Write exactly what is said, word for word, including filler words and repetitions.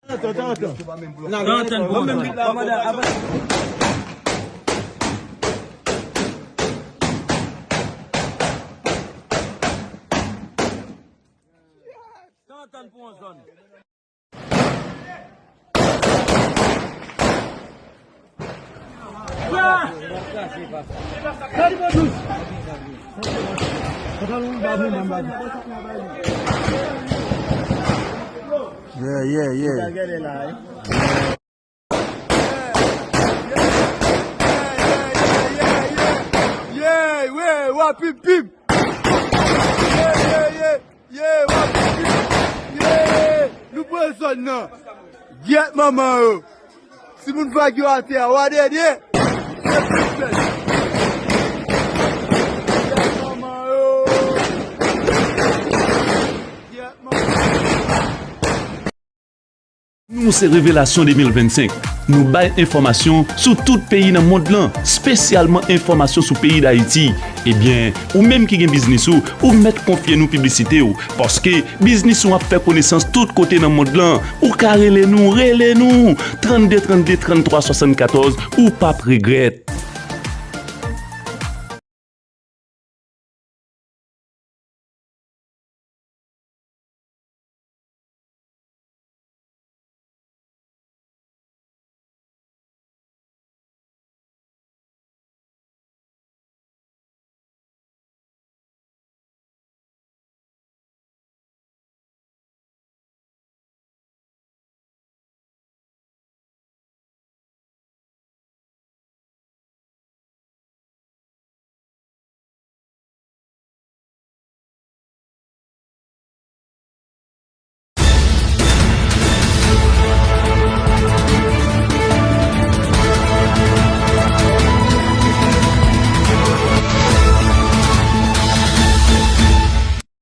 Tan, tan, tan. Tan, tan, bon, men, kòmandan, avanse. Tan, tan pou yon zòn. Yeah, yeah, yeah. Yeah, yeah, yeah, yeah, yeah. Yeah, yeah, wap, pip, pip. Yeah, yeah, yeah. Ye, w ap di, ye, nou pran zòn nan. Gyèt manman yo. Timoun vag yo atè a, w a dèdè. Gyèt manman yo. Gyèt manman yo. Nou se Revelasyon de mil vennsenk. Nou bay enfòmasyon sou tout peyi nan mond lan, espesyalman enfòmasyon sou peyi Dayiti. Ebyen, ou menm ki gen biznis ou, ou mèt konfye nou piblisite w, paske biznis ou ap fè konesans tout kote nan mond lan. Ou ka rele nou, rele nou! Trannde trannde, tranntwa swasannkatòz, ou p ap regrèt.